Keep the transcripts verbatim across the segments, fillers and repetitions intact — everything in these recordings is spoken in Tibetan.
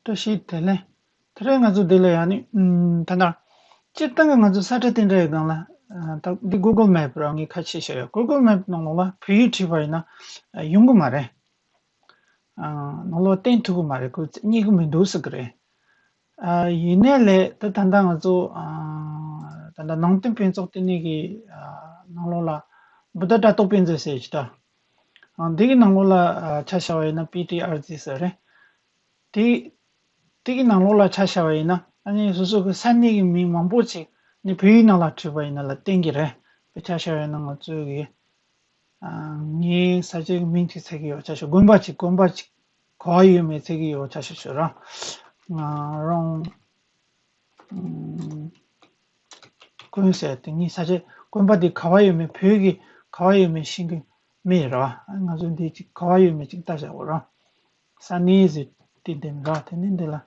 བཀྲ་ཤིས་བདེ་ལེགས། དེ་རིང་ང་ཚོ་འདི་ལ་ཡང་ནི་ཨམ། ད་ལྟ་སྤྱིར་བཏང་གི་ང་ཚོ་ས་ཁྲ་དེ་འདྲ་ཡི་སྒང་ལ་ཨ། ད་འདི་Google Map རང་ངས་ཁ་ཕྱེ་བཞག་ཡོད། Google Map ནང་ལོགས་ལ་བོད་ཡིག་བྲིས་པ་ཡིན་ན་ཨ། ཡོང་གི་མ་རེད། ཨ། ནང་ལོགས་བསྟན་ཐུབ་ཀྱི་མ་རེད། ཁོས་རྙེད་ཀྱི་མི་འདུག་ཟེར་གི་རེད། ཨ། ཡིན་ནའི་ལས་ད་ད་ལྟ་ང་ཚོ་ཨ། ད་ལྟ་ནང་བསྟན་ཕུན་ཚོགས་ལྟེ་གནས་ཀྱི་ཨ། ནང་ལོགས་ལ་བུདྡྷ་དྲ་ཐོག་དཔེ་མཛོད་ཟེར་གྱི་ད། ཨ། འདི་གི་ནང་ལོགས་ལ་ཨ། ཆ་བཞག་པ་ཡིན་ན་པི་ཊི་ཨར་ཛི་ཟེར་རེད། དེ། དེ་གི་ནང་ལོགས་ལ་ཆ་བཞག་པ་ཡིན་ན་ཨ་ནི་སོ་སོ་གི་ས་གནས་ཀྱི་མིང་མང་པོ་ཅིག་ནི་བོད་ཡིག་ནང་ལ་བྲིས་པ་ཡིན་ན་ལ་བརྟེན་གྱི་རེད། དཔེར་ཆ་བཞག་པ་ཡིན་ན་ང་ཚོའི་གི་ཨ། ངའི་ས་ཆའི་མིང་ཅིག་བཙལ་གྱི་ཡོད་ཆ་བཞག་དགོན་པ་ཅིག་དགོན་པ་ཅིག་ག་པར་ཡོད་མེད་བཙལ་གྱི་ཡོད་ཆ་བཞག་ཞུ་ར། ང་རང་ཨ། དགོན་ཟེར་དེ་ངའི་ས་ཆ་དགོན་པ་དེ་ག་པར་ཡོད་མེད་བོད་ཀྱི་ག་པར་ཡོད་མེད་ཤེས་ཀྱི་མེད་ར། ང་ཚོ་འདི་ཅིག་ག་པར་ཡོད་མེད་ཅིག་ལྟ་བཞག་གོ་ར། ས་གནས་ཟེར་དེ་འདེམས་ར། དེ་ནས་འདི་ལ།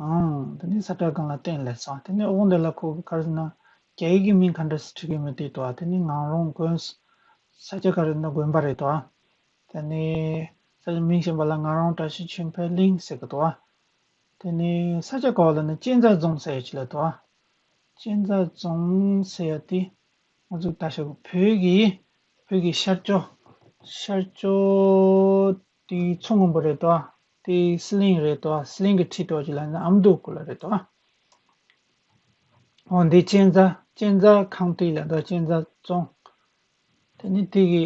ཨང་། དེ་ནས་ས་ཁྲ་སྒང་ལ་བསྟན་ལས་སོང་། དེ་ནས་འོག་འདི་ལ་ཁོ་ག་རེ་ཟེར་ན་རྒྱ་ཡིག་གི་མིང་ག་འདྲ་ཞིག་བྲིས་ཀྱི་མེད་དེ་འདུག་ཨ། དེ་ནས་ང་རང་དགོན་ས་ཆ་ག་རེ་ཟེར་ན་དགོན་པ་རེད་འདུག་ཨ། དེ་ནས་ས་ཆ་མིང་གཞན་པ་ལ་ང་རང་བཀྲ་ཤིས་ཆོས་འཕེལ་གླིང་ཟེར་གི་འདུག་ཨ། དེ་ནས་ས་ཆ་ག་པར་ལབ་ན་གཅན་ཚ་རྫོང་ཟེར་ཡ་ཅིག་ལ་འདུག་ཨ། གཅན་ཚ་རྫོང་ཟེར་ཡ་དེ་ང་ཚོ་ད་ཞག་བོད་ཀྱི་བོད་ཀྱི་ཤར་ཕྱོགས་ཤར་ཕྱོགས་དེའི་མཚོ་སྔོན་པོ་རེད་དོ། དེའི་སི་ལིང་རེད་དོ། སི་ལིང་གི་འཁྲིས་ཐོག་ཅིག་ལ་ནི་ཨ་མདོ་ཁུལ་ལ་རེད་དོ། འོ་འདི་གཅན་ཚ་གཅན་ཚ་ཁང་ཏི་ལ་དོ། གཅན་ཚ་རྫོང་། དེ་ནི་དེ་གི་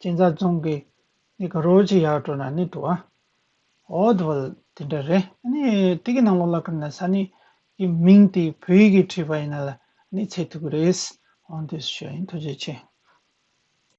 གཅན་ཚ་རྫོང་གི་ནི་ག་རོ་ཅིག་ཡར་འགྲོ་ན་ནི་འདུག་ཨ། འོ་དེ་བ་དེ་འདྲ་རེད། ཨ་ནི་དེ་གི་ནང་ལོགས་ལ་ཁ་ན་ས་གནས་ཀྱི་མིང་དེ་བོད་ཡིག་གིས་བྲིས་པ་ཡིན་ན་ལ་ནི་འཚོལ་ཐུབ་ཀྱི་རེད། འོ་འདི་ཞུ་ཡིན། ཐུགས་རྗེ་ཆེ།